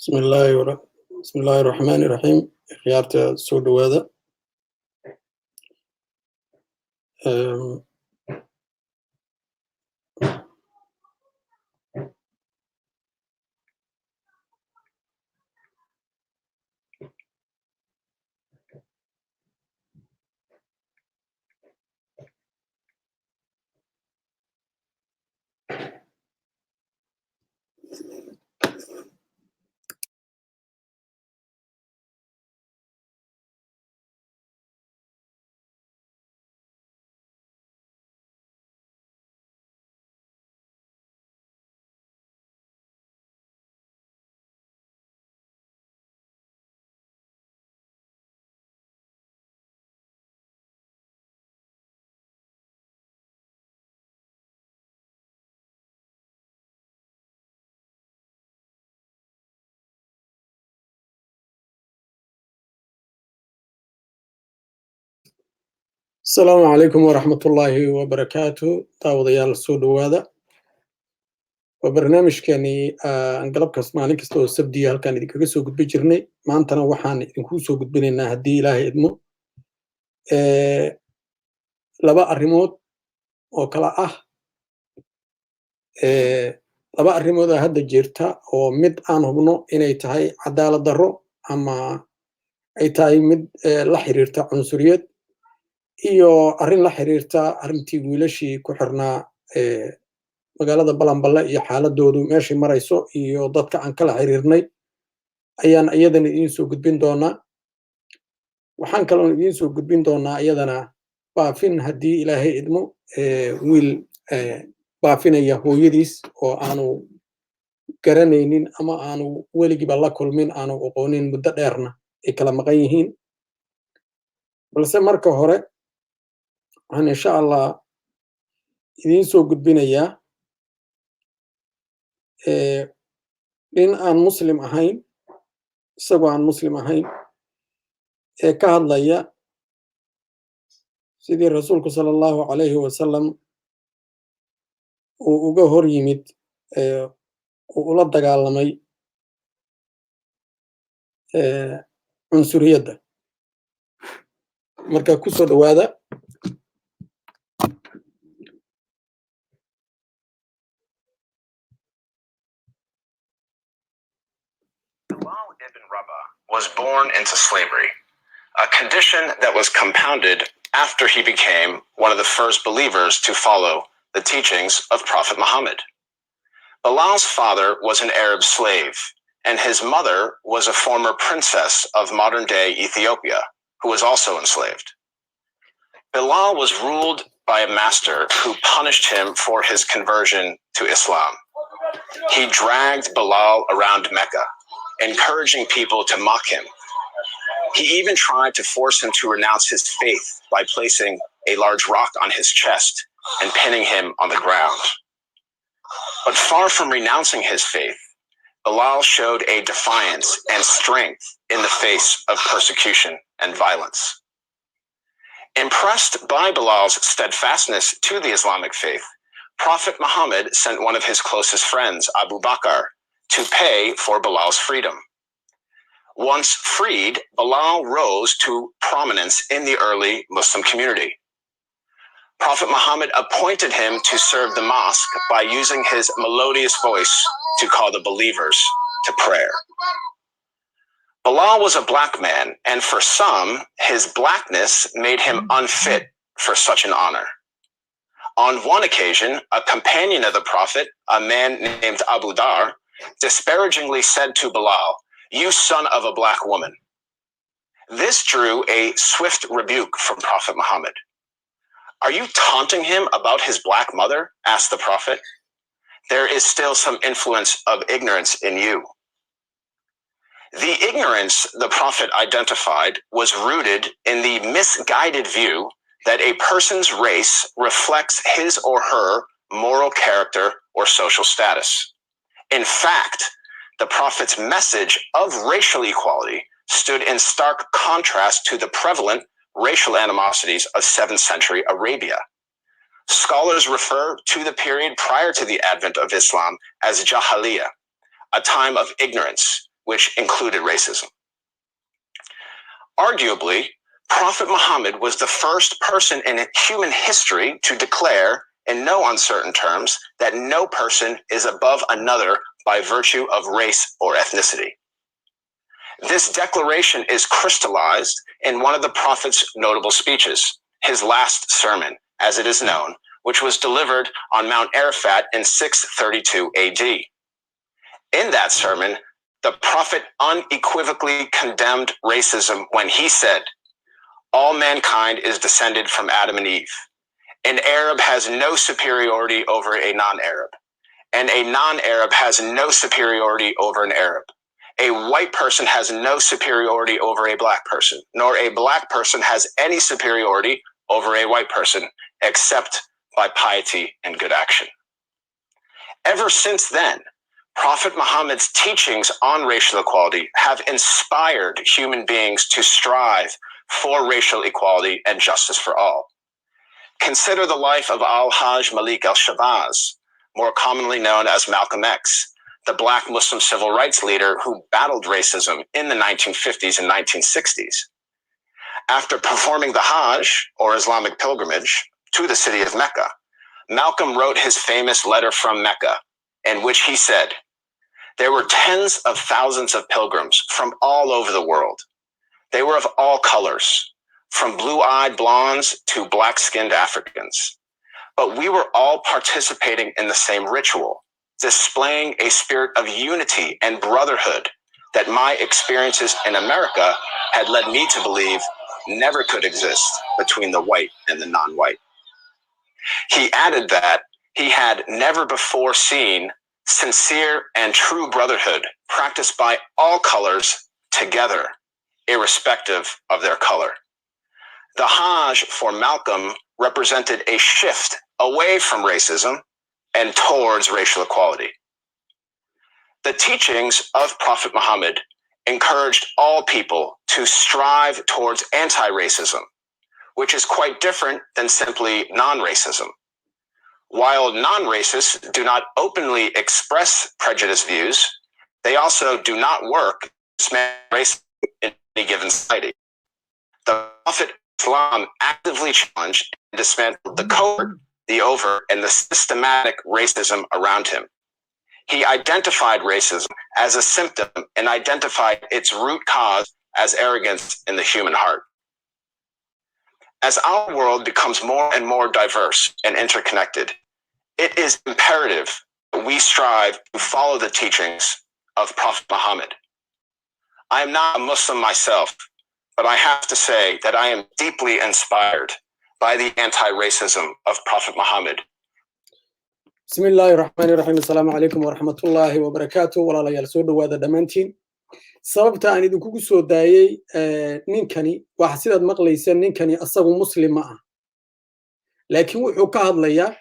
Bismillaahi raxmaani raxiim. Khiyaarta, soo dhowaada. Asalaamu calaykum waraxmatullaahi wabarakaatu. Daawadayaal, soo dhowaada. Waa barnaamijkeenii aan galabkas maalin kasta oo Sabdiya halkaan idinkaga soo gudbi jirnay. Maantana waxaan idinkuu soo gudbinaynaa, haddii Ilaahay idmo, laba arrimood oo kala ah laba arrimooda hadda jirta, oo mid aan hubno inay tahay cadaalad darro ama ay tahay mid la xiriirta cunsuriyad, iyo arrin la xiriirta arrintii wiilashii ku xirnaa magaalada Balanballe iyo xaaladoodu meeshay marayso iyo dadka aan kala xiriirnay ayaan iyadana idiin soo gudbin doonaa. Waxaan kaloon idiin soo gudbin doonaa iyadana baafin, haddii Ilaahay idmo, wiil baafinaya hooyadiis oo aanu garanaynin ama aanu weligiiba la kulmin, aanu aqoonin, muddo dheerna ay kala maqan yihiin. Balse marka hore waxaan, insha Allah, idiin soo gudbinayaa nin aan Muslim ahayn, isagoo aan Muslim ahayn, ee ka hadlaya sidii Rasuulku sala Allahu calayhi wasalam uu uga hor yimid, uu ula dagaalamay cunsuriyadda. Marka ku soo dhowaada. Bilal ibn Rabah was born into slavery, a condition that was compounded after he became one of the first believers to follow the teachings of Prophet Muhammad. Bilal's father was an Arab slave, and his mother was a former princess of modern day Ethiopia, who was also enslaved. Bilal was ruled by a master who punished him for his conversion to Islam. He dragged Bilal around Mecca, encouraging people to mock him. He even tried to force him to renounce his faith by placing a large rock on his chest and pinning him on the ground. But far from renouncing his faith, Bilal showed a defiance and strength in the face of persecution and violence. Impressed by Bilal's steadfastness to the Islamic faith, Prophet Muhammad sent one of his closest friends, Abu Bakr, to pay for Bilal's freedom. Once freed, Bilal rose to prominence in the early Muslim community. Prophet Muhammad appointed him to serve the mosque by using his melodious voice to call the believers to prayer. Bilal was a black man, and for some, his blackness made him unfit for such an honor. On one occasion, a companion of the Prophet, a man named Abu Dar, disparagingly said to Bilal, "You son of a black woman." This drew a swift rebuke from Prophet Muhammad. "Are you taunting him about his black mother?" asked the Prophet. "There is still some influence of ignorance in you." The ignorance the Prophet identified was rooted in the misguided view that a person's race reflects his or her moral character or social status. In fact, the Prophet's message of racial equality stood in stark contrast to the prevalent racial animosities of 7th century Arabia. Scholars refer to the period prior to the advent of Islam as Jahiliyyah, a time of ignorance, which included racism. Arguably, Prophet Muhammad was the first person in human history to declare, in no uncertain terms, that no person is above another by virtue of race or ethnicity. This declaration is crystallized in one of the Prophet's notable speeches, his last sermon, as it is known, which was delivered on Mount Arafat in 632 AD. In that sermon, the Prophet unequivocally condemned racism when he said, "All mankind is descended from Adam and Eve. An Arab has no superiority over a non Arab, and a non Arab has no superiority over an Arab. A white person has no superiority over a black person, nor a black person has any superiority over a white person, except by piety and good action." Ever since then, Prophet Muhammad's teachings on racial equality have inspired human beings to strive for racial equality and justice for all. Consider the life of Al Hajj Malik al Shabazz, more commonly known as Malcolm X, the black Muslim civil rights leader who battled racism in the 1950s and 1960s. After performing the Hajj, or Islamic pilgrimage, to the city of Mecca, Malcolm wrote his famous letter from Mecca, in which he said, "There were tens of thousands of pilgrims from all over the world. They were of all colors, from blue eyed blondes to black skinned Africans. But we were all participating in the same ritual, displaying a spirit of unity and brotherhood that my experiences in America had led me to believe never could exist between the white and the non white." He added that he had never before seen sincere and true brotherhood practiced by all colors together, irrespective of their color. The Hajj for Malcolm represented a shift away from racism and towards racial equality. The teachings of Prophet Muhammad encouraged all people to strive towards anti racism, which is quite different than simply non racism. While non racists do not openly express prejudiced views, they also do not work to dismantle racism in any given society. The Prophet Islam actively challenged and dismantled the covert, the overt, and the systematic racism around him. He identified racism as a symptom and identified its root cause as arrogance in the human heart. As our world becomes more and more diverse and interconnected, it is imperative that we strive to follow the teachings of Prophet Muhammad. I am not a Muslim myself, but I have to say that I am deeply inspired by the anti racism of Prophet Muhammad. Bismi illaahi raxmaani raxiim. Assalaamu calaykum waraxmatullaahi wabarakaatu. Walaalayaal, soo dhowaada dhammaantiin. Sababta aan idinkugu soo daayey ninkani waxa sidaad maqlayseen, ninkani asagu Muslim ma ah, laakiin wuxuu ka hadlayaa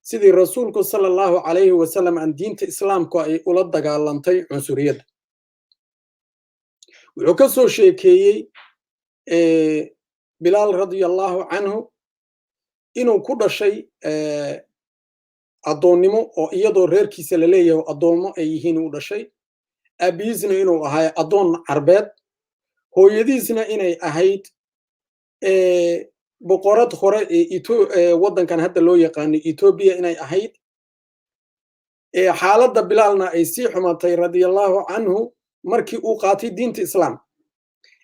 sidii Rasuulku sala Allahu calayhi wasalam aan diinta Islaamku ay ula dagaalantay cunsuriyadda. Wuxuu ka soo sheekeeyey Bilaal radia Allahu canhu inuu ku dhashay addoonnimo, oo iyadoo reerkiisa la leeyahay addoommo ay yihiin uu dhashay, aabihiisna inuu ahay addoon Carbeed, hooyadiisna inay ahayd boqorad hore ee waddankan hadda loo yaqaano Etoobiya inay ahayd. Xaaladda Bilaalna ay sii xumatay radiallahu canhu markii uu qaatay diinta Islaamka,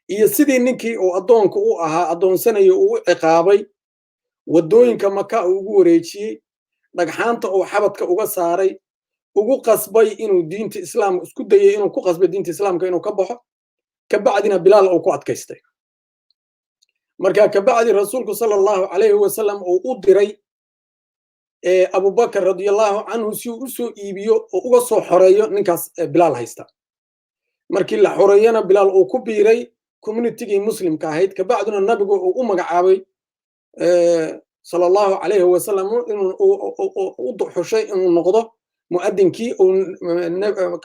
iyo sidii ninkii uu addoonka u ahaa addoonsanaya uu u ciqaabay, waddooyinka Maka uu ugu wareejiyey, dhagxaanta uu xabadka uga saaray, ugu qasbay inuu diinta Islaamka isku dayay inuu ku qasbay diinta Islaamka inuu ka baxo. Kabacdina Bilaal uu ku adkaystay. Marka kabacdi Rasuulku sala Allahu calayhi wasalam uu u diray Abubakar radiallahu canhu si uu u soo iibiyo oo uga soo xoreeyo ninkaas Bilaal haysta. Markii la xoreeyana, Bilaal uu ku biiray communitygii Muslimka ahayd. Kabacdina Nabigu uu u magacaabay sala Allahu calayhi wasalam inuu u xushay inuu noqdo mu'adinkii,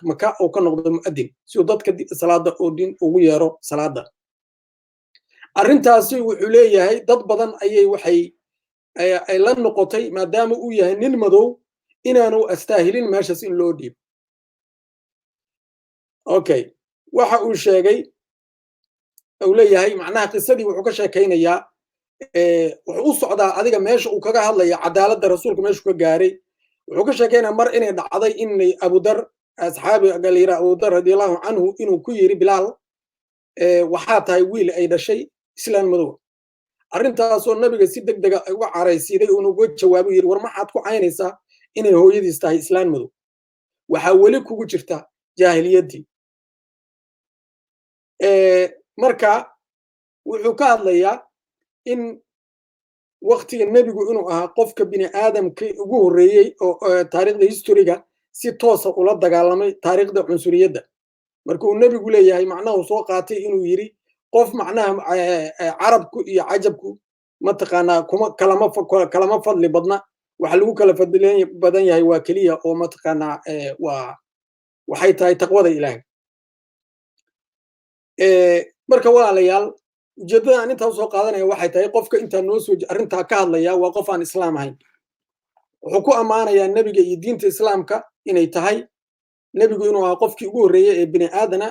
Maka uu ka noqdo mu'adin, si uu dadka salaada ugu yeero salaada. Arrintaasi wuxuu leeyahay dad badan ayay waxay ay la noqotay, maadaama uu yahay nin madow, inaanu astaahilin meeshaas in loo dhiibo. Okay. Waxa uu sheegay, uu leeyahay, macnaha qisadii wuxuu ka sheekaynayaa, wuxuu u socdaa adiga meesha uu kaga hadlaya cadaaladda rasuulku meeshuu ka gaaray. Wuxuu ka sheekaynaya mar inay dhacday inay Abudar, asxaabi la yidhaha Abudar radiallahu canhu, inuu ku yiri Bilaal, "Waxaa tahay wiil ay dhashay islaan madow." Arrintaasoo nabiga si deg dega uga caraysiiday, uuna uga jawaabo, yiri, "War, maxaad ku caynaysaa inay hooyadiis tahay islaan madow? Waxaa weli kugu jirta jaahiliyaddii." Marka wuxuu ka hadlayaa in waktiga nebigu inuu ahaa qofka bini aadamkii ugu horreeyey oo taariikhda history-ga si toosa ula dagaalamay taariikhda cunsuriyadda. Marka uu nebigu leeyahay, macnaha soo qaatay inuu yiri qof macnaha Carabku iyo Cajabku mataqaanaa kuma kalama fadli badna, waxa lagu kala fadli badan yahay waa keliya oo mataqaanaa waa waxay tahay taqwada Ilaahay. Marka walaalayaal, ujeeddada aan intaa usoo qaadanaya waxay tahay, qofka intaa noo soo arrintaa ka hadlaya waa qof aan Islaam ahayn. Wuxuu ku ammaanayaa nebiga iyo diinta Islaamka inay tahay nebigu inuu ahaa qofkii ugu horreeyey ee bini aadana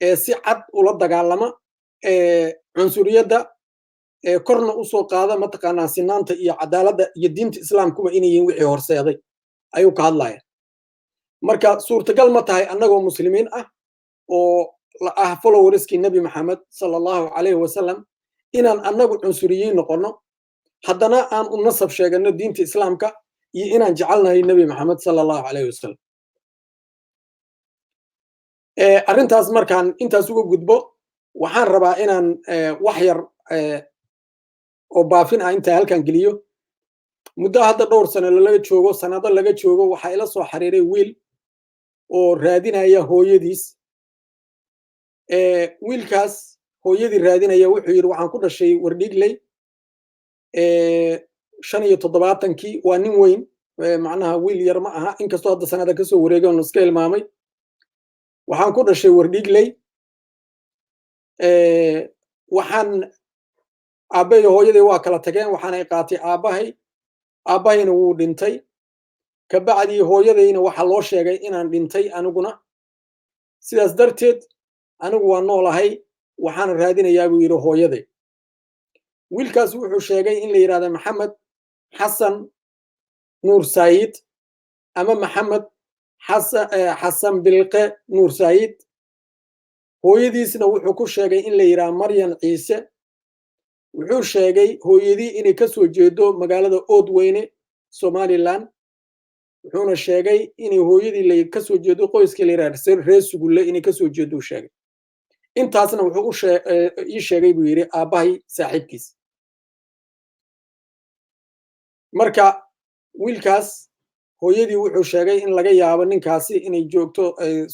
ee si cad ula dagaalama cunsuriyadda, korna usoo qaada mataqaanaa sinaanta iyo cadaaladda, iyo diinta Islaamkuba inay yihiin wixii horseeday ayuu ka hadlaya. Marka suurtagal ma tahay annagoo Muslimiin ah oo ah followers-kii Nebi Maxamed sala Allahu calayhi wasalam inaan annagu cunsuriyiin noqonno, haddana aan u nasab sheeganno diinta Islaamka iyo inaan jecelnahay Nebi Maxamed sala Allahu calayhi wasalam? Arrintaas markaan intaas uga gudbo, waxaan rabaa inaan wax yar oo baafin ah intaa halkan geliyo. Muddo hadda dhowr sano laga joogo, sanado laga joogo, waxaa ila soo xiriiray wiil oo raadinaya hooyadiis. Wiilkaas hooyadii raadinaya wuxuu yidhi, "Waxaan ku dhashay Wardhigley 75-kii." Waa nin weyn, macnaha wiil yar ma aha, inkastoo hadda sanada kasoo wareegay oon iska hilmaamay. "Waxaan ku dhashay Wardhigley. Waxaan aabbahay hooyaday waa kala tageen, waxaanay qaatay aabbahay, aabbahayna wuu dhintay. Kabacdii hooyadayna waxaa loo sheegay inaan dhintay aniguna. Sidaas darteed anigu waa noolahay, waxaana raadinayaa," buu yidhi, "hooyaday." Wiilkaas wuxuu sheegay in la yidhahda Maxamed Xasan Nuur Saayid ama Maxamed Xasan Bilqe Nuur Saayid. Hooyadiisna wuxuu ku sheegay in la yidhaha Maryan Ciise. Wuxuu sheegay hooyadii inay ka soo jeedo magaalada Oodweyne, Somaliland. Wuxuuna sheegay inay hooyadii ka soo jeedo qoyska la yidhaha Reer Sugulle inay ka soo jeedo uu sheegay. Intaasna wuxuu ii sheegay, buu yidhi, aabbahay saaxiibkiis. Marka wiilkaas hooyadii wuxuu sheegay in laga yaabo ninkaasi inay joogto,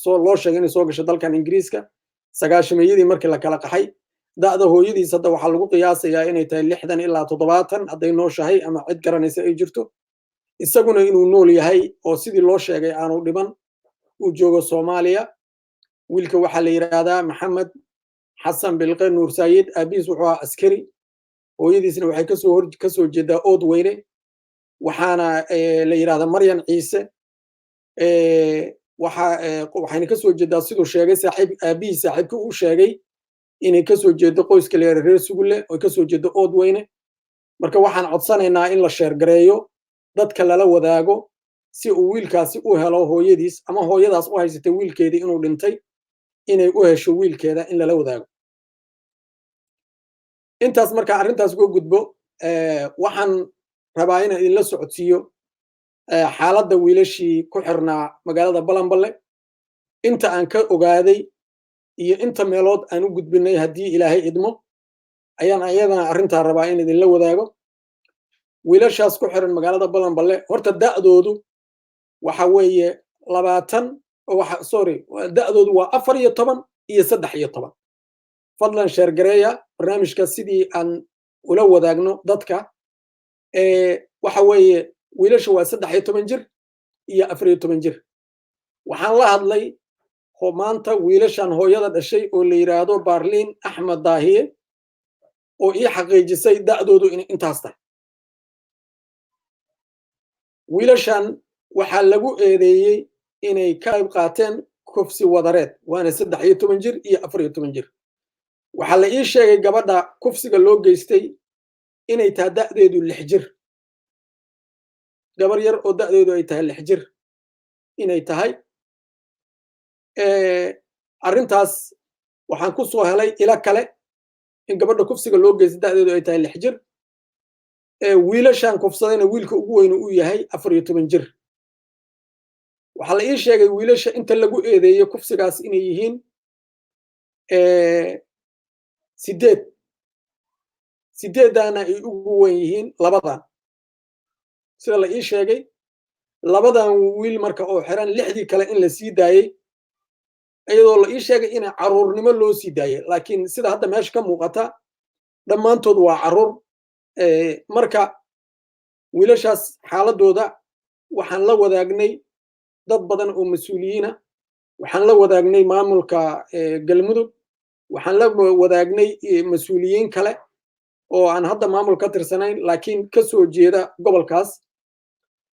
soo loo sheegay inay soo gasho dalkan Ingiriiska 90-meeyadii markii la kala qaxay. Da'da hooyadiis hadda waxaa lagu qiyaasayaa inay tahay 60 ilaa 70, hadday nooshahay ama cid garanaysa ay jirto, isaguna inuu nool yahay oo sidii loo sheegay aanu dhiman, uu joogo Soomaaliya. Wiilka waxaa la yidhaahdaa Maxamed Xasan Bilqe Nuur Saayid. Aabihiis wuxuu ahaa askari, hooyadiisna waxay kasoo hor kasoo jeedaa Ood Weyne, waxaana la yidhahdaa Maryan Ciise. Waxa waxayna kasoo jeedaa, siduu sheegay saaxiib aabihii saaxiibkii uu sheegay, inay kasoo jeedo qoyska la yidhahdo Reer Sugulle oo kasoo jeedo Ood Weyne. Marka waxaan codsanaynaa in la share gareeyo, dadka lala wadaago, si uu wiilkaasi u helo hooyadiis, ama hooyadaas u haysatay wiilkeedii inuu dhintay inay u hesho wiilkeeda, in lala wadaago intaas. Marka arrintaas uga gudbo, waxaan rabaa inaan idinla socodsiiyo xaaladda wiilashii ku xirnaa magaalada Balanballe, inta aan ka ogaaday iyo inta meelood aan u gudbinay. Haddii Ilaahay idmo, ayaan ayadana arrintaa rabaa in idinla wadaago. Wiilashaas ku xiran magaalada Balanballe, horta da'doodu waxa weeye 20, sorry, da'doodu waa 14 iyo 13. Fadlan share gareeya barnaamijka sidii aan ula wadaagno dadka. Waxa weeye wiilasha waa 13 jir iyo 14 jir. Waxaan la hadlay maanta wiilashan hooyada dhashay oo la yidhaahdo Baarliin Axmed Daahiye, oo ii xaqiijisay da'doodu inay intaas tahay. Wiilashan waxaa lagu eedeeyey inay ka qayb qaateen Kufsi wadareed, waana 13 jir iyo 14 jir. Waxaa la ii sheegay gabadha kufsiga loo geystay inay tahay da'deedu 6 jir, gabar yar oo da'deedu ay tahay 6 jir inay tahay. Arrintaas waxaan ku soo helay ilo kale in gabadha kufsiga loo geystay da'deedu ay tahay 6 jir, wiilashan kufsadayna wiilka ugu weynu uu yahay 14 jir. Waxaa la ii sheegay wiilasha inta lagu eedeeyey kufsigaas inay yihiin sideed, sideeddaana ay ugu weyn yihiin labadan, sida la ii sheegay labadan wiil marka oo xiran, lixdii kale in la sii daayey, iyadoo la ii sheegay ina carruurnimo loo sii daayey. Laakiin sida hadda meesha ka muuqata, dhammaantood waa carruur. Marka wiilashaas xaaladooda waxaan la wadaagnay dad badan oo mas-uuliyiina, waxaan la wadaagnay maamulka Galmudug, waxaan la wadaagnay mas-uuliyiin kale oo aan hadda maamul ka tirsanayn laakiin ka soo jeeda gobolkaas,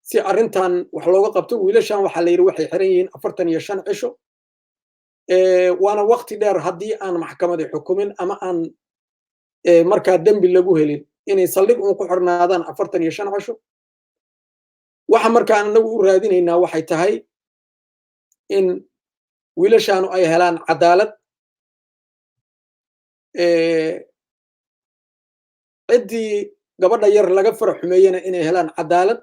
si arrintan wax looga qabto. Wiilashan waxaa la yidhi waxay xiran yihiin 45 cisho, waana wakti dheer haddii aan maxkamadi xukumin ama aan markaa dembi lagu helin inay saldhig uun ku xirnaadaan 45 cisho. Waxa markaan anagu u raadinaynaa waxay tahay in wiilashaanu ay helaan cadaalad, ciddii gabadha yar laga fara xumeeyena inay helaan cadaalad.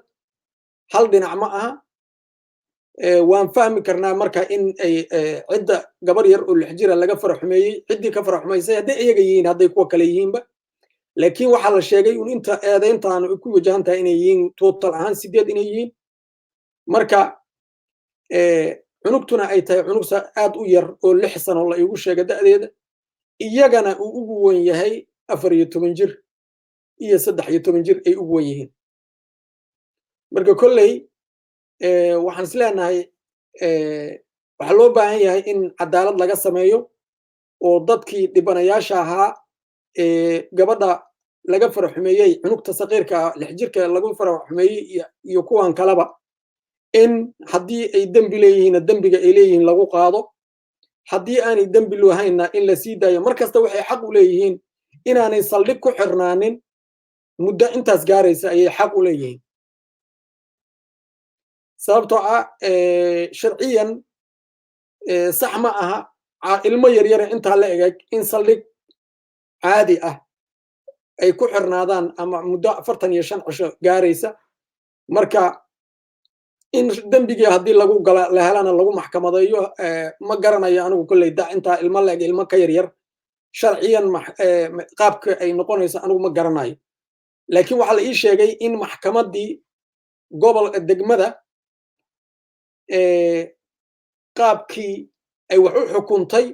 Hal dhinac ma aha. Waan fahmi karnaa marka in ay cidda gabar yar oo 6 jira laga fara xumeeyey, ciddii ka fara xumaysay, hadday iyaga yihiin, hadday kuwa kale yihiinba. Laakiin waxaa la sheegay un inta eedayntaanu ku wajahan tahay inay yihiin total ahaan sideed inay yihiin. Marka cunugtuna ay tahay cunugsa aad u yar oo 6 sano la iigu sheega da'deeda, iyagana uu ugu wen yahay 14 jir iyo 13 jir ay ugu wen yihiin. Marka kolley waxaan is leenahay waxaa loo baahan yahay in cadaalad laga sameeyo oo dadkii dhibanayaasha ahaa gabadha laga fara xumeeyey, cunugta saqiirka 6 jirka lagu fara xumeeyey iyo kuwan kaleba, in haddii ay dembi leeyihiinna dembiga ay leeyihiin lagu qaado, haddii aanay dembi lahaynna in la sii daayo. Mar kasta waxay xaq u leeyihiin inaanay saldhig ku xirnaanin muddo intaas gaaraysa ayay xaq u leeyihiin, sababtoo ah sharciyan sax ma aha ilmo yaryara intaa la egeg in saldhig caadi ah ay ku xirnaadaan ama muddo 45 cisho gaaraysa. Marka in dembigii haddii lagu gala la helana lagu maxkamadeeyo, ma garanayo anigu kolley da intaa ilmo la eg, ilmo ka yaryar, sharciyan qaabka ay noqonayso anigu ma garanayo. Laakiin waxaa la ii sheegay in maxkamaddii gobol degmada qaabkii ay wax u xukuntay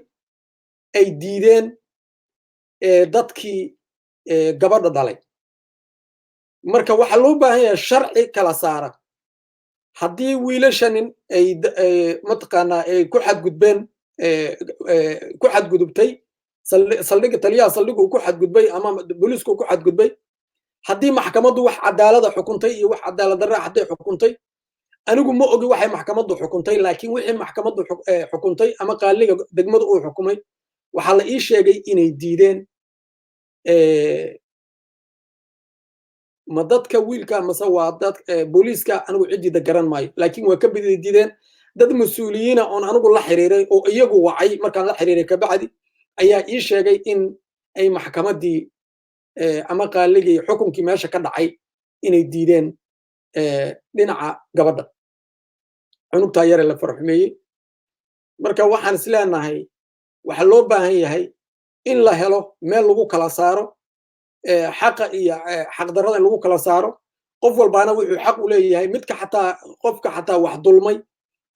ay diideen dadkii gabadha dhalay. Marka waxaa loo baahan yahay sharci kala saara haddii wiilashanin ay mataqaanaa ay ku xadgudbeen, ku xadgudubtay saldhiga, taliyaha saldhigu uu ku xadgudbay ama booliisku uu ku xadgudbay, haddii maxkamaddu wax cadaalada xukuntay iyo wax cadaalad darra hadday xukuntay. Anigu ma ogi waxay maxkamaddu xukuntay, laakiin wixii maxkamaddu xukuntay ama qaaliga degmadu uu xukumay waxaa la ii sheegay inay diideen. Ma dadka wiilka mase waa dad booliiska, anigu ciddiida garan maayo, laakiin waa ka bidi diideen. Dad mas-uuliyiina oon anigu la xiriiray oo iyagu wacay markaan la xiriiray kabacdi ayaa ii sheegay in ay maxkamaddii ama qaaligii xukunkii meesha ka dhacay inay diideen dhinaca gabadha cunugtaa yare la faraxumeeyey. Marka waxaan is leenahay waxaa loo baahan yahay in la helo meel lagu kala saaro xaqa iyo xaqdarrada, in lagu kala saaro. Qof walbaana wuxuu xaq u leeyahay, midka xataa qofka xataa wax dulmay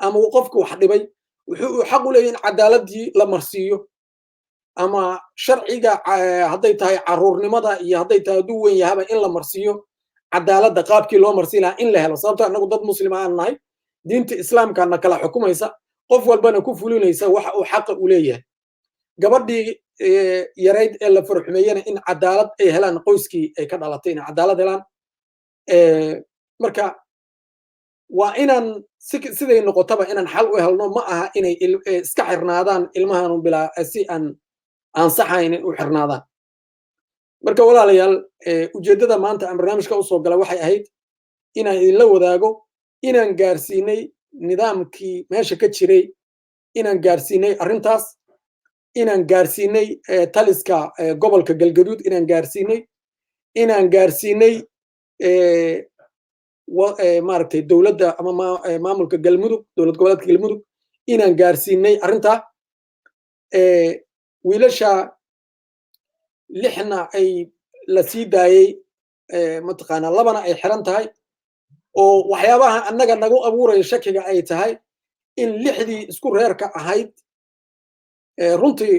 ama qofka wax dhibay, wuxuu xaq u leeyahay in cadaaladdii la marsiiyo ama sharciga, hadday tahay carruurnimada iyo hadday tahay hadduu weyn yahaba, in la marsiiyo cadaaladda qaabkii loo marsiin lahaa in la helo. Sababto annagu dad muslima aan nahay, diinta islaamkaana kala xukumaysa, qof walbana ku fulinaysa waxa uu xaqa u leeyahay. Gabadhii yarayd ee la farxumeeyena in cadaalad ay helaan, qoyskii ay ka dhalatay in cadaalad helaan. Marka waa inaan Siday noqotaba inaan xal u helno. Ma aha inay iska xirnaadaan ilmahanu bilaa si aan ansaxaynin u xirnaadaan. Marka walaalayaal, ujeeddada maanta aan barnaamijka usoo gala waxay ahayd inaan idinla wadaago inaan gaarsiinay nidaamkii meesha ka jiray, inaan gaarsiinay arrintaas, inaan gaarsiinay taliska gobolka Galgaduud, inaan gaarsiinay maaragtay dowladda ama maamulka Galmudug, dowlad goboleedka Galmudug, inaan gaarsiinay arrintaa. Wiilasha lixna ay la sii daayey, mataqaanaa, labana ay xiran tahay, oo waxyaabaha annaga nagu abuuraya shakiga ay tahay in lixdii isku reerka ahayd. Runtii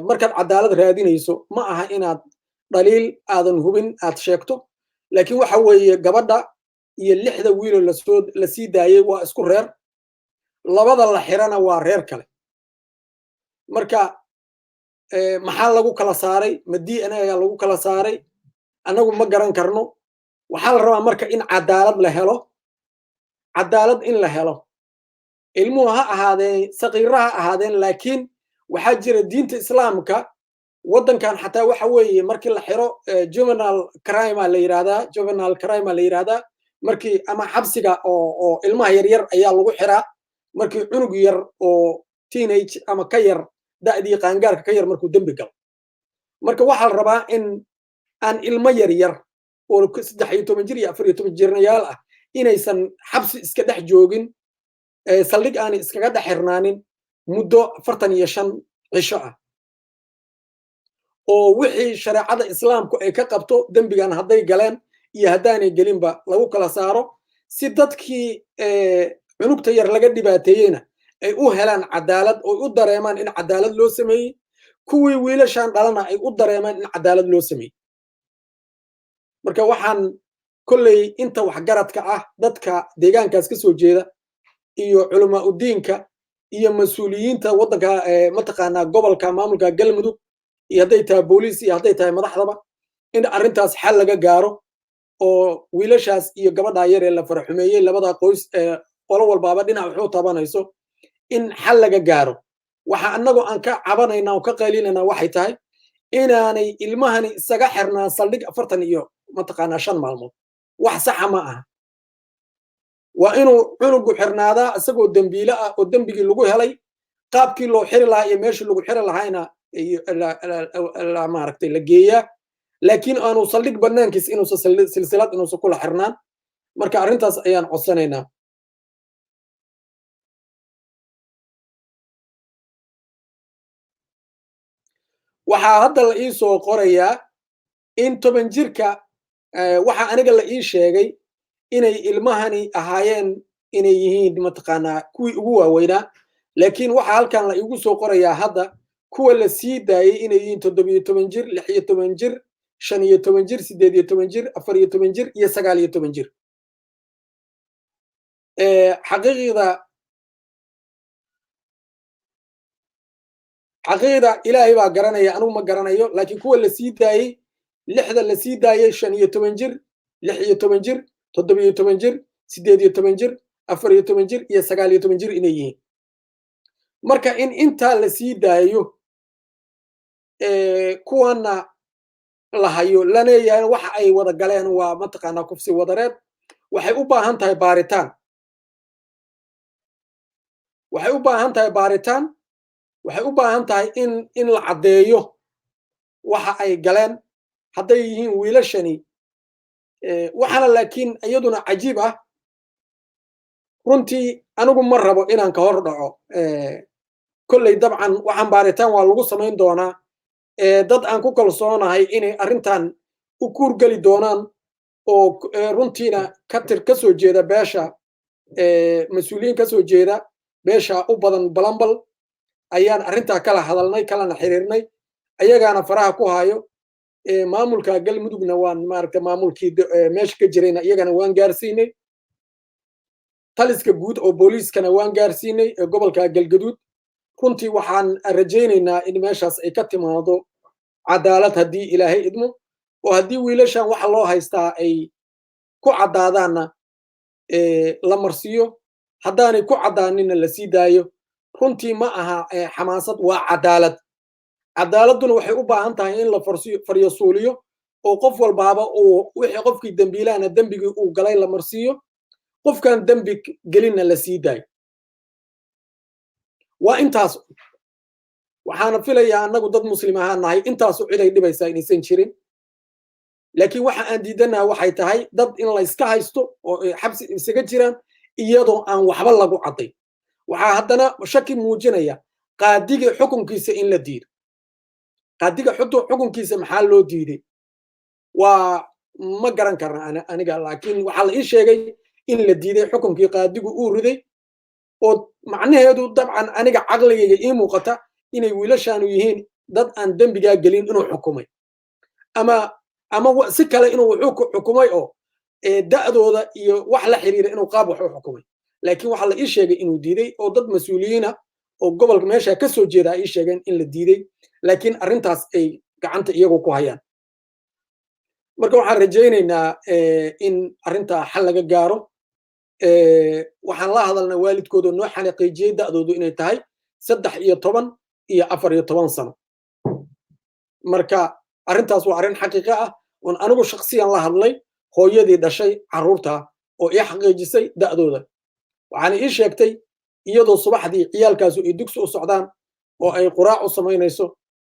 markaad cadaalad raadinayso, ma aha inaad dhaliil aadan hubin aad sheegto, laakiin waxa weeye gabadha iyo lixda wiiloo lasoo la sii daayey waa isku reer, labada la xirana waa reer kale. Marka maxaa lagu kala saaray? Ma DNA ayaa lagu kala saaray? Annagu ma garan karno. Waxaa la rabaa marka in cadaalad la helo, cadaalad in la helo. Ilmuhu ha ahaadeen saqiira ha ahaadeen, laakiin waxaa jira diinta Islaamka waddankan xataa. Waxa weeye markii la xiro, juvenile crime la yidhahdaa, juvenile crime la yidhahdaa, markii ama xabsiga oo ilmaha yaryar ayaa lagu xiraa. Markii cunug yar oo teenage ama ka yar, da'dii qaangaarka ka yar, markuu dembi galo. Marka waxaa la rabaa in aan ilmo yar yar oo 13 jir iyo 14 jirnayaal ah inaysan xabsi iska dhex joogin, saldhig aanay iskaga dhex xirnaanin muddo 45 cisho ah, oo wixii shareecada Islaamku ay ka qabto dembigan hadday galeen iyo haddaanay gelinba lagu kala saaro, si dadkii cunugta yar laga dhibaateeyeyna ay u helaan cadaalad oo u dareemaan in cadaalad loo sameeyey, kuwii wiilashan dhalana ay u dareemaan in cadaalad loo sameeyey. Marka waxaan kolley inta waxgaradka ah, dadka deegaankaas ka soo jeeda iyo culamaa udiinka iyo mas-uuliyiinta waddanka, mataqaanaa, gobolka, maamulka Galmudug, iyo hadday tahay booliis iyo hadday tahay madaxdaba, in arrintaas xal laga gaaro oo wiilashaas iyo gabadhaa yar ee la faraxumeeyey, labada qoys ee qolo walbaaba dhinac wuxuu tabanayso, in xal laga gaaro. Waxa annagoo aan ka cabanayna oo ka qaylinayna waxay tahay inaanay ilmahani isaga xirnaan saldhig 40 iyo mataqaanaa 5 maalmood. Wax saxa ma aha. Waa inuu cunugu xirnaadaa isagoo dembiile ah oo dembigii lagu helay, qaabkii loo xiri lahaa iyo meeshii lagu xiri lahaayna maaragtay la geeyaa, laakiin aanu saldhig banaankiis inuusa silsilad inuusa kula xirnaan. Marka arrintaas ayaan codsanaynaa. Waxaa hadda la ii soo qorayaa in 10 jirka, waxaa aniga la ii sheegay inay ilmahani ahaayeen, inay yihiin mataqaanaa kuwii ugu waaweynaa, laakiin waxaa halkan la iigu soo qorayaa hadda kuwa la sii daayey inay yihiin 17 jir, 16 jir, 15 jir, 18 jir, 14 jir iyo 19 jir. Xaqiiqda Ilaahay baa garanaya, anigu ma garanayo, laakiin kuwa la sii daayey, lixda la sii daayey, 15 jir, 16 jir, 17 jir, 18 jir, 14 jir iyo 19 jir inay yihiin. Marka in intaa la sii daayo, kuwana la hayo, laleeyahay waxa ay wada galeen waa mataqaanaa kufsi wadareed, waxay u baahan tahay baaritaan, waxay u baahan tahay baaritaan, waxay u baahan tahay in la caddeeyo waxa ay galeen hadday yihiin wiilashani. Waxaana laakiin iyaduna cajiib ah runtii, anigu ma rabo inaan ka hor dhaco. Kolley dabcan waxaan baaritaan waa lagu samayn doonaa. Dad aan ku kalsoonahay inay arrintan u kuurgeli doonaan oo runtiina katir ka soo jeeda beesha, mas-uuliyiin ka soo jeeda beesha u badan Balambal, ayaan arrintaa kala hadalnay, kalana xiriirnay, ayagaana faraha ku hayo. Maamulka Galmudugna waan maaragta maamulkii meesha ka jirayna iyagana waan gaarsiinay, taliska guud oo booliiskana waan gaarsiinay ee gobolka Galgaduud. Runtii waxaan rajaynaynaa in meeshaas ay ka timaado cadaalad haddii Ilaahay idmo, oo haddii wiilashan waxa loo haystaa ay ku caddaadaanna la marsiiyo. Haddaanay ku caddaaninna la sii daayo. Runtii ma aha xamaasad, waa cadaalad. Cadaaladduna waxay u baahan tahay in la faryasuuliyo oo qof walbaaba uu wixii qofkii dembiilahana dembigii uu galay la marsiiyo, qofkan dembi gelinna la sii daayo. Waa intaas. Waxaana filayaa annagu dad Muslim ahaan nahay, intaasu ciday dhibaysaa inaysan jirin. Laakiin waxa aan diidanaha waxay tahay dad in layska haysto oo xabsi isaga jiraan iyadoo aan waxba lagu cadday. Waxaa haddana shaki muujinaya qaadiga xukunkiisa in la diido. Qaadiga xukunkiisa maxaa loo diiday waa ma garan karna aniga, laakiin waxaa la ii sheegay in la diiday xukunkii qaadigu uu riday, oo macnaheedu dabcan aniga caqligayga ii muuqata inay wiilashaanu yihiin dad aan dembigaa gelin inuu xukumay, ama si kale inuu wuxuu xukumay oo da'dooda iyo wax la xiriira inuu qaab wax u xukumay. Laakiin waxaa la ii sheegay inuu diiday, oo dad mas-uuliyiina oo gobolka meesha ka soo jeeda ay ii sheegeen in la diiday, laakiin arrintaas ay gacanta iyagu ku hayaan. Marka waxaan rajaynaynaa in arrintaa xal laga gaaro. Waxaan la hadalnaa waalidkoodoo noo xaqiijiyey da'doodu inay tahay 13 iyo 14 sano. Marka arrintaas waa arrin xaqiiqo ah oon anigu shaksiyan la hadlay hooyadii dhashay carruurta oo ii xaqiijisay da'dooda. Waxaana ii sheegtay iyadoo subaxdii ciyaalkaasu ay dugsi u socdaan oo ay quraac u samaynayso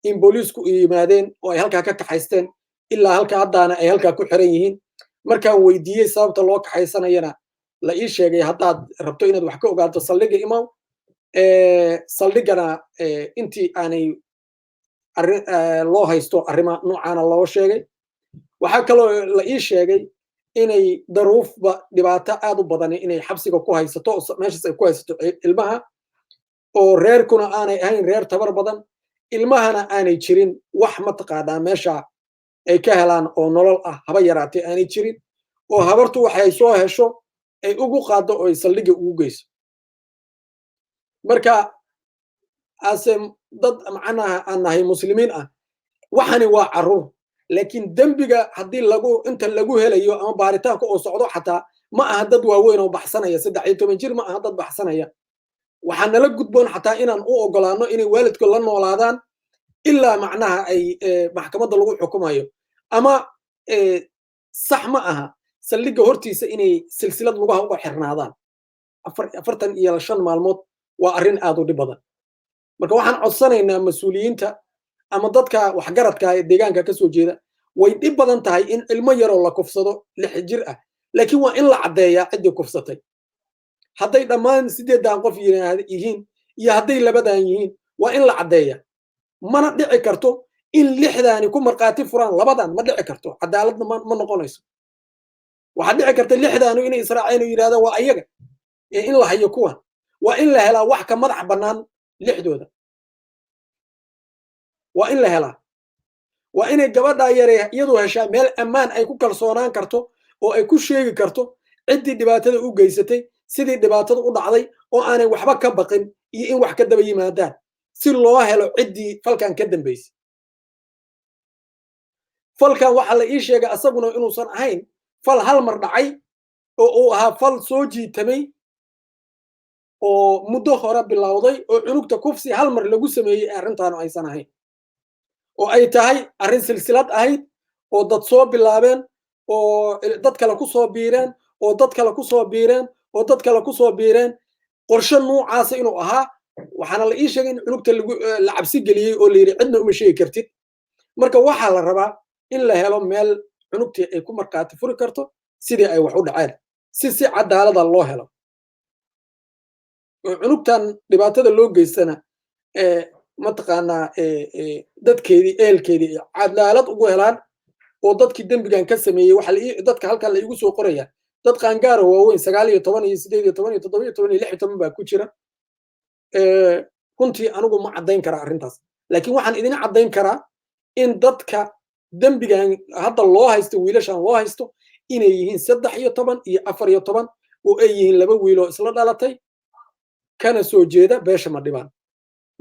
in booliisku ay yimaadeen oo ay halkaa ka kaxaysteen, ilaa halka haddaana ay halkaa ku xiran yihiin. Markaan weydiiyey sababta loo kaxaysanayana, la ii sheegay, "Haddaad rabto inaad wax ka ogaato, saldhigga imow." Saldhiggana intii aanay loo haysto arrima noocaana loo sheegay. Waxaa kaloo la ii sheegay inay daruufba dhibaato aad u badani inay xabsiga ku haysato, meeshaas ay ku haysato ilmaha, oo reerkuna aanay ahayn reer tabar badan, ilmahana aanay jirin wax mataqaanaa meesha ay ka helaan oo nolol ah haba yaraatee aanay jirin, oo habartu waxay soo hesho ay ugu qaaddo oo ay saldhigga ugu geyso. Marka ase dad macnaha aan nahay Muslimiin ah, waxani waa carruur, laakiin dembiga haddii lagu inta lagu helayo ama baaritaanka oo socdo xataa ma aha dad waaweyn oo baxsanaya. 13 jir ma aha dad baxsanaya. Waxaa nala gudboon xataa inaan u ogolaano inay waalidkood la noolaadaan ilaa macnaha ay maxkamadda lagu xukumayo. Ama sax ma aha saldhigga hortiisa inay silsilad lugaha uga xirnaadaan 45 maalmood. Waa arrin aad u dhib badan. Marka waxaan codsanaynaa mas-uuliyiinta ama dadka waxgaradka ee deegaanka ka soo jeeda. Way dhib badan tahay in ilmo yaroo la kufsado 6 jir ah, laakiin waa in la caddeeyaa ciddii kufsatay. Hadday dhammaan sideeddan qof yihiin iyo hadday labadan yihiin, waa in la caddeeyaa. Mana dhici karto in lixdaani ku markhaati furaan labadan, ma dhici karto, cadaaladna ma noqonayso. Waxaa dhici karta lixdaanu inay israaceen oo yidhahdaan waa ayaga ee in la hayo kuwan. Waa in la helaa wax ka madax bannaan lixdooda. Waa in la helaa, waa inay gabadhaa yare iyadu heshaa meel ammaan ay ku kalsoonaan karto oo ay ku sheegi karto ciddii dhibaatada u geysatay, sidii dhibaatada u dhacday, oo aanay waxba ka baqin iyo in wax ka daba yimaadaan, si loo helo ciddii falkan ka dambaysay. Falkan waxaa la ii sheegay asaguna inuusan ahayn fal hal mar dhacay oo uu ahaa fal soo jiitamay oo muddo hore bilowday, oo cunugta kufsi hal mar lagu sameeyey ee arrintaanu aysan ahayn, oo ay tahay arrin silsilad ahayd oo dad soo bilaabeen, oo dad kale ku soo biireen, oo dad kale ku soo biireen, oo dad kale ku soo biireen, qorshe nuucaasa inuu ahaa. Waxaana la ii sheegay in cunugta lagu la cabsi geliyey oo la yidhi, "Cidna uma sheegi kartid." Marka waxaa la rabaa in la helo meel cunugtii ay ku markhaati furi karto sidii ay wax u dhaceen, si cadaalada loo helo oo cunugtan dhibaatada loo geystana mataqaanaa dadkeedii, ehelkeedii cadaalad ugu helaan oo dadkii dembigan ka sameeyey. Waxa dadka halkan la iigu soo qoraya dad qaangaara waaweyn, 19 iyo 18 iyo 17 iyo 16 baa ku jira. Runtii anigu ma caddayn karaa arrintaas, laakiin waxaan idin caddayn karaa in dadka dembigan hadda loo haysto, wiilashan loo haysto, inay yihiin 13 iyo 14, oo ay yihiin laba wiiloo isla dhalatay kana soo jeeda beesha Madhibaan.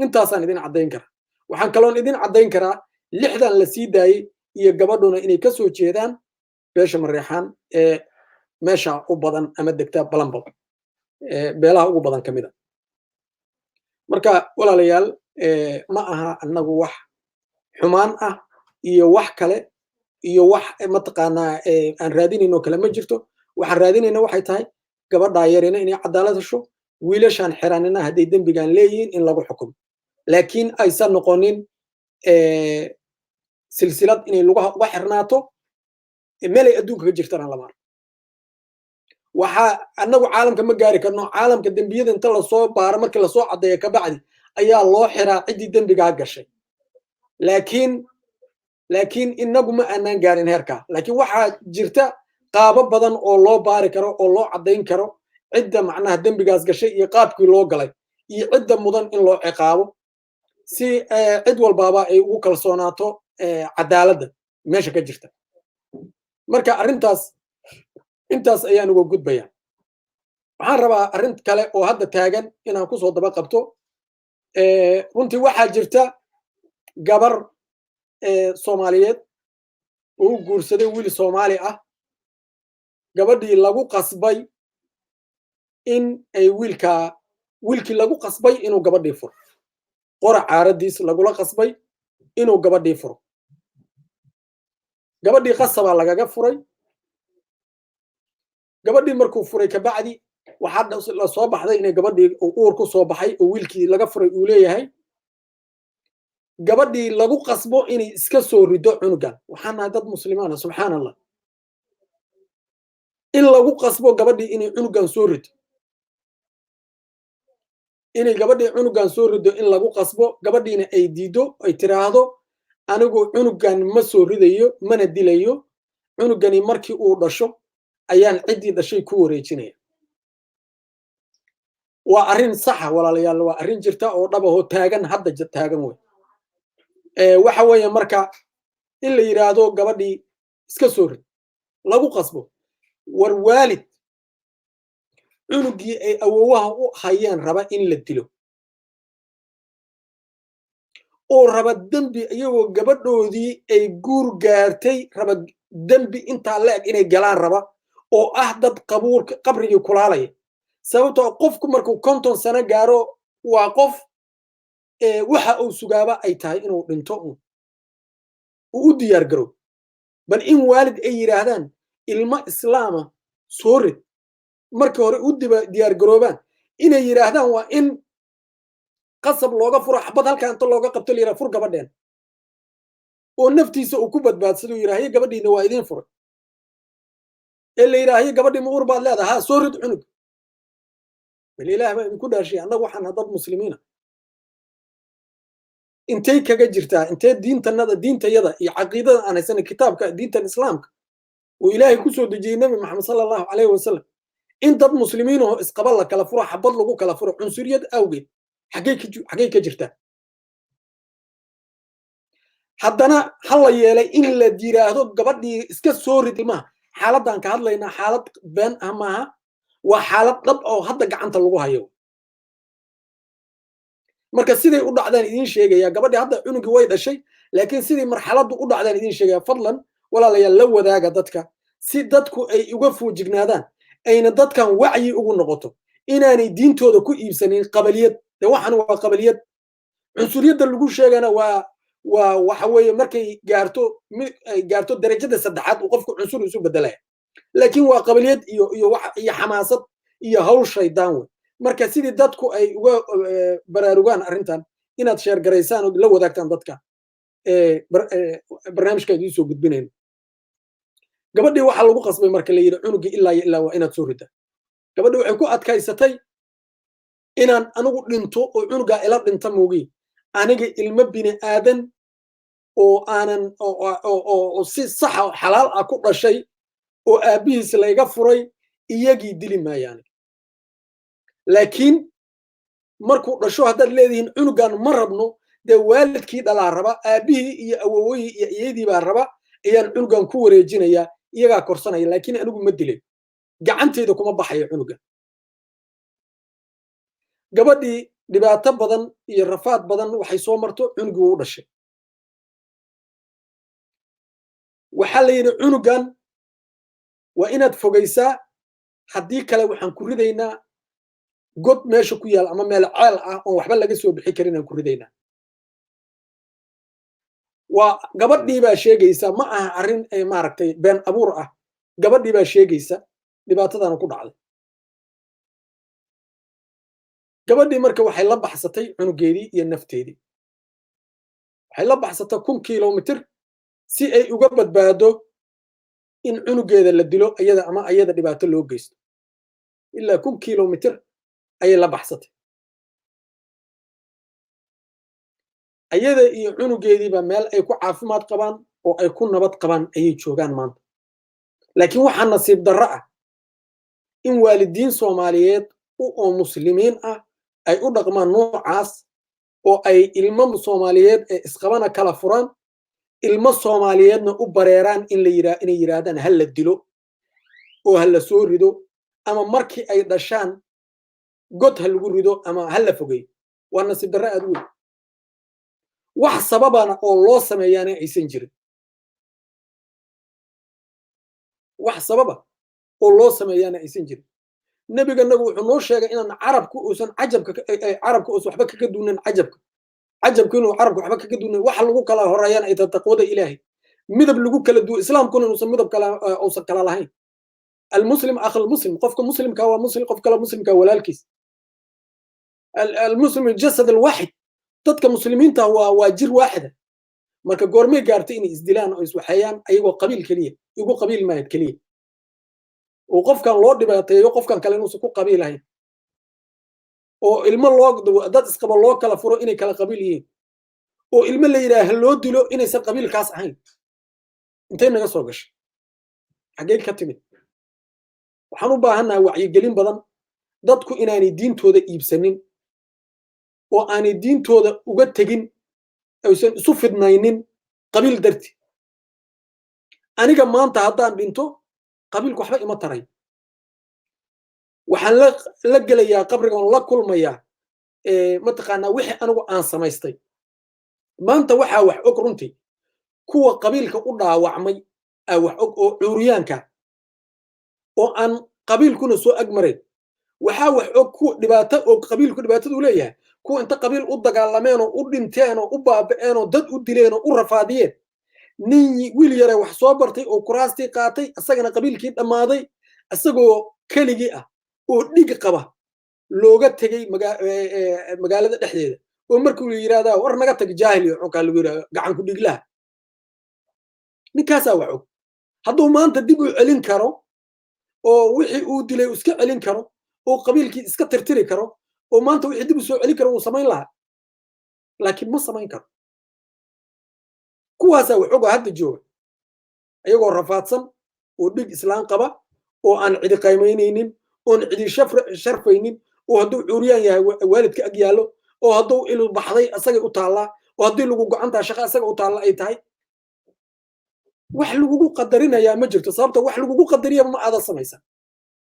Intaasaan idin caddayn karaa. Waxaan kaloon idin caddayn karaa lixdan la sii daayey iyo gabadhuna inay ka soo jeedaan beesha Mareexaan ee meesha u badan ama degta Balanbal. Beelaha ugu badan ka mid a. Marka walaalayaal, ma aha annagu wax xumaan ah iyo wax kale iyo wax mataqaanaa aan raadinayno kale ma jirto. Waxaan raadinayna waxay tahay gabadhaa yarina inay cadaalad hesho, wiilashaan xiranina hadday dembigan leeyihiin in lagu xukumo, laakiin aysan noqonin silsilad inay lugaha uga xirnaato. Meelay adduunka ka jirtana lama arko. Waxaa annagu caalamka ma gaari karno. Caalamka dembiyada inta lasoo baaro, markii lasoo caddeeyo kabacdi ayaa loo xiraa ciddii dembigaa gashay, laakiin inagu ma aanaan gaarin heerkaa. Laakiin waxaa jirta qaabo badan oo loo baari karo oo loo caddayn karo cidda macnaha dembigaas gashay iyo qaabkii loo galay iyo cidda mudan in loo ciqaabo, si cid walbaaba ay ugu kalsoonaato cadaaladda meesha ka jirta. Marka arrintaas intaas ayaan uga gudbaya. Waxaan rabaa arrin kale oo hadda taagan inaan kusoo daba qabto. Runtii waxaa jirta gabar Soomaaliyeed oo u guursaday wiil Soomaali ah. Gabadhii lagu qasbay in ay wiilkaa, wiilkii lagu qasbay inuu gabadhii furo, qora caaradiis lagula qasbay inuu gabadhii furo. Gabadhii qasabaa lagaga furay. Gabadhii markuu furay kabacdi, waxaa la soo baxday inay gabadhii uur ku soo baxay oo wiilkii laga furay uu leeyahay. Gabadhii lagu qasbo inay iska soo rido cunugan. Waxaan nahay dad Muslimaana, subxaan Allah, in lagu qasbo gabadhii inay cunugan soo rido, inay gabadhii cunugan soo rido in lagu qasbo, gabadhiina ay diido, ay tiraahdo: "Anigu cunugan ma soo ridayo mana dilayo. Cunugani markii uu dhasho ayaan ciddii dhashay ku wareejinaya." Waa arrin saxa, walaalayaal, waa arrin jirta oo dhabahoo taagan, hadda taagan wey. Waxa weeye marka in la yidhaahdo gabadhii iska soo rid, lagu qasbo. War waalid cunugii ay awowaha u hayeen raba in la dilo oo raba dembi, iyagoo gabadhoodii ay guur gaartay raba dembi intaa la eg inay galaan raba, oo ah dad qabuurka qabrigii kulaalaya. Sababtoo qofku markuu 50 sano gaaro waa qof waxa uu sugaaba ay tahay inuu dhinto, un uu u diyaar garow. Bal in waalid ay yidhaahdaan ilmo Islaama soo rid, markii hore u diyaar garoobaan inay yidhaahdaan waa in qasab looga furo, xabad halkaa inta looga qabto la yidhaha fur gabadheen, oo naftiisa uu ku badbaadsado, yidhahyo gabadhiina waa idiin furay, ee la yidhaahyo gabadhii ma uur baad leedahay? Haa, soo rid cunug. Bal Ilaah baa idinku dhaashay, annagu waxaan dad Muslimiina, intay kaga jirtaa? Intee diintanada, diintayada iyo caqiidada aan haysanay, kitaabka diintan Islaamka uu Ilaahay ku soo dejiyey Nebi Maxamed sala Allahu calayhi wasalam, in dad Muslimiin oo isqaba la kala furo, xabad lagu kala furo cunsuriyad awgeed, xaggay ka jirtaa? Haddana ha la yeelay in la yiraahdo gabadhii iska soo rid ilmaha. Xaaladdan ka hadlaynaa xaalad been ah maaha, waa xaalad dhab oo hadda gacanta lagu hayo. Marka siday u dhacdaan idiin sheegaya. Gabadhii hadda cunugii way dhashay, laakiin sidii marxaladdu u dhacdaan idiin sheegaya. Fadlan walaalayaal, la wadaaga dadka si dadku ay uga foojignaadaan, ayna dadkan wacyi ugu noqoto inaanay diintooda ku iibsanin qabaliyad. De waxan waa qabaliyad, cunsuriyadda lagu sheegana waa waxa weeye markay gaarto, ay gaarto darajada saddexaad uu qofku cunsur isu bedelaya, laakiin waa qabaliyad iyo wax iyo xamaasad iyo hawl shaydaan wey. Marka sidii dadku ay uga baraarugaan arrintan, inaad share garaysaan oo la wadaagtaan dadka barnaamijka idiin soo gudbinayno. Gabadhii waxaa lagu qasbay marka la yidhi cunugii ilaa iyo ilaa waa inaad soo ridaa. Gabadhii waxay ku adkaysatay: "Inaan anigu dhinto oo cunugaa ila dhinta moogi, aniga ilmo bini aadan oo aanan oo si saxa oo xalaal ah ku dhashay oo aabbihiis layga furay iyagii dili maayaan. Laakiin markuu dhasho, haddaad leedihiin cunugan ma rabno, dee waalidkii dhalaa raba, aabbihii iyo awowihii iyo iyadii baa raba, ayaan cunugan ku wareejinayaa, iyagaa korsanaya, laakiin anigu ma dilay, gacanteyda kuma baxayo cunugan." Gabadhii dhibaato badan iyo rafaad badan waxay soo marto, cunugii wuu u dhashay. Waxaa la yidhi: "Cunugan waa inaad fogaysaa, haddii kale waxaan ku ridaynaa God meesha ku yaal ama meel ceel ah oon waxba laga soo bixi karin aan ku ridaynaa. Waa gabadhii baa sheegaysa, ma aha arrin maaragtay been abuur ah. Gabadhii baa sheegaysa dhibaatadana ku dhacday. Gabadhii marka waxay la baxsatay cunugeedii iyo nafteedii, waxay la baxsatay 1000 kilomitir si ay uga badbaado in cunugeeda la dilo iyada ama ayada dhibaato loo geysto. Ilaa 1000 kilomitir ayay la baxsatay ayada iyo cunugeediiba. Meel ay ku caafimaad qabaan oo ay ku nabad qabaan ayay joogaan maanta. Laakiin waxaa nasiib darro ah in waalidiin Soomaaliyeed oo Muslimiin ah ay u dhaqmaan noocaas, oo ay ilmo Soomaaliyeed ee isqabana kala furaan, ilmo Soomaaliyeedna u bareeraan in la yira inay yidhaahdaan ha la dilo oo ha la soo rido, ama markii ay dhashaan god ha lagu rido ama ha la fogeeyo. Waa nasiib darro aad u weyn, wax sababana oo loo sameeyaana aysan jirin. Wax sababa oo loo sameeyaana aysan jirin. Nebiganagu wuxuu noo sheegay inaan carabku uusan cajabka, carabka uusan waxba kaga duunan cajabka, cajabku inuu carabka waxba kaga duunan. Waxa lagu kala horeeyana ay tahay taqwada Ilaahay, midab lagu kala duwo Islaamkuna inuusan midab kala uusan kala lahayn. Almuslim akh almuslim, qofka muslimka waa muslim, qof kale muslimka walaalkiis. Almuslim aljasad alwaaxid, dadka muslimiinta waa jir waaxida. Marka goormay gaartay inay isdilaan oo iswaxeeyaan ayagoo qabiil keliya igu qabiil maahid keliya, oo qofkan loo dhibaateeyo qofkan kale inuusan ku qabiilahayn, oo ilmo loo dad isqabo loo kala furo inay kala qabiil yihiin, oo ilmo la yidhaaha loo dilo inaysan qabiilkaas ahayn? Intay naga soo gashay? Xaggee ka timid? Waxaan u baahannahay wacyigelin badan, dadku inaanay diintooda iibsanin oo aanay diintooda uga tegin, aysan isu fidnaynin qabiil darti. Aniga maanta haddaan dhinto, qabiilku waxba ima taray. Waxaan la gelayaa qabrigan, la kulmayaa mataqaanaa wixii anigu aan samaystay. Maanta waxaa wax og runtii kuwa qabiilka u dhaawacmay aa wax og, oo cuuriyaanka oo aan qabiilkuna soo agmarayn. Waxaa wax og kuwa dhibaato oo qabiilku dhibaatadu leeyahay, kuwa inta qabiil u dagaalameen oo u dhinteen oo u baaba'een oo dad u dileen oo u rafaadiyeen. Nin wiil yare wax soo bartay oo kuraastii qaatay, isagana qabiilkii dhammaaday, isagoo keligii ah oo dhig qaba looga tegey magaalada dhexdeeda, oo markuu la yidhahdaa war naga tag jaahil iyo xunkaa lagu yidhahdo gacan ku dhiglaha. Ninkaasaa wax og. Hadduu maanta dib u celin karo oo wixii uu dilay iska celin karo oo qabiilkii iska tirtiri karo oo maanta wixii dib u soo celin karo, wuu samayn lahaa, laakiin ma samayn karo. Kuwaasaa wax oga hadda jooga, ayagoo rafaadsan oo dhig islaan qaba oo aan cidi qaymaynaynin, oon cidi sharfaynin, oo hadduu cuuriyaan yahay waalidka ag yaallo, oo hadduu ilu baxday asagay u taallaa, oo haddii lagu go'antaa shaqa asaga u taalla ay tahay. Wax lagugu qadarinayaa ma jirto, sababta wax lagugu qadariyaba ma aadan samaysan.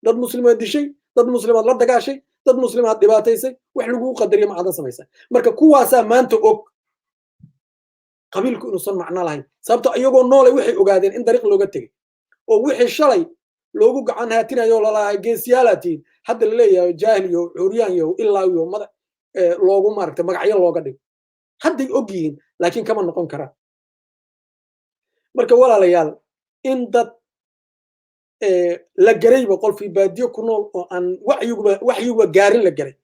Dad muslimaad dishay, dad muslimaad la dagaashay, dad muslimaad dhibaataysay, wax lagugu qadariya ma aadan samaysan. Marka kuwaasaa maanta og qabiilku inuusan macno lahayn, sababto iyagoo noolay waxay ogaadeen in dariiq looga tegey, oo wixii shalay loogu gacan haatinayo lalahay geesiyaalaad tihiin, hadda la leeyahay jaahil iyo cuuryaan iyo ilaa iyo mada loogu maaragtay magacyo looga dhigo. Hadday og yihiin, laakiin kama noqon karaan. Marka walaalayaal, in dad la garayba, qofkii baadiyo ku nool oo aan waxyiguba gaarin la garay,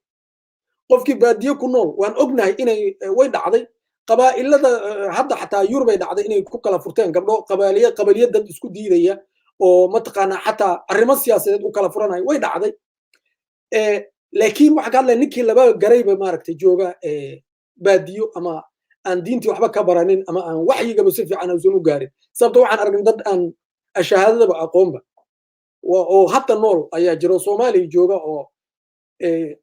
qofkii baadiyo ku nool waan ognahay inay way dhacday qabaa'ilada hadda, xataa Yurubay dhacday inay ku kala furteen gabdho qabaaliya, qabaliya dad isku diidaya oo mataqaanaa xataa arrimo siyaasadeed u kala furanaya way dhacday. Laakiin waxaa ka hadlaya ninkii laba garayba maaragtay jooga baadiyo ama aan diintii waxba ka baranin ama aan waxyigaba si fiican uusan u gaarin, sababto waxaan aragnay dad aan ashahaadadaba aqoonba oo hadda nool ayaa jiro, Soomaaliya jooga, oo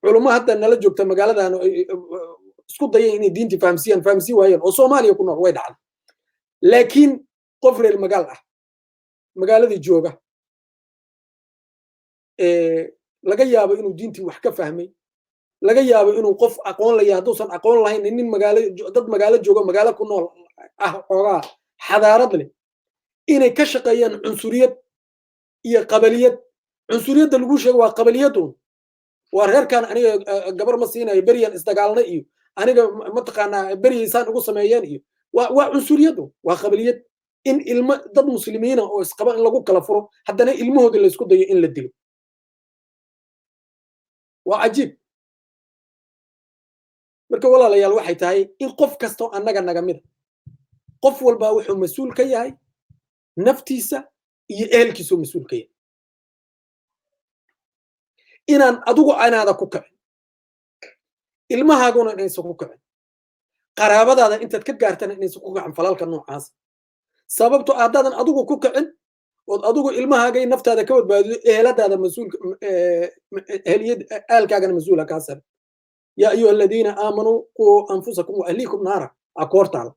culummo hadda nala joogta magaaladan isku dayeen inay diintii fahamsiiyaan, fahamsii waayeen, oo Soomaaliya ku nool. Way dhacday. Laakiin qof reer magaal ah magaaladii jooga, laga yaabo inuu diintii wax ka fahmay, laga yaabo inuu qof aqoon laya, hadduusan aqoon lahayn nin magaalo, dad magaalo jooga, magaalo ku nool ah, xoogaa xadaarad leh, inay ka shaqeeyaan cunsuriyad iyo qabaliyad. Cunsuriyadda lagu sheego waa qabaliyad uun. Waa reerkan aniga gabar ma siinayo, beryan isdagaalna iyo aniga mataqaanaa beryaysaan ugu sameeyeen iyo waa cunsuriyadu, waa qabiliyad in ilmo dad muslimiina oo isqaba in lagu kala furo, haddana ilmahooda laysku dayo in la dilo. Waa cajiib. Marka walaalayaal, waxay tahay in qof kastoo annaga naga mida, qof walbaa wuxuu mas-uul ka yahay naftiisa iyo ehelkiisuu mas-uul ka yahay, inaan adigu anaada ku kicin, ilmahaaguna inaysan ku kicin, qaraabadaada intaad ka gaartana inaysan ku kicin falalka noocaas. Sababto haddaadan adigu ku kicin ood adigu ilmahaaga in naftaada ka badbaadido, eheladaada mas-uulka, eheliyad aalkaagana mas-uula kaa sare. يا أيها الذين آمنوا قوا أنفسكم وأهليكم نارا aa ku hortaala.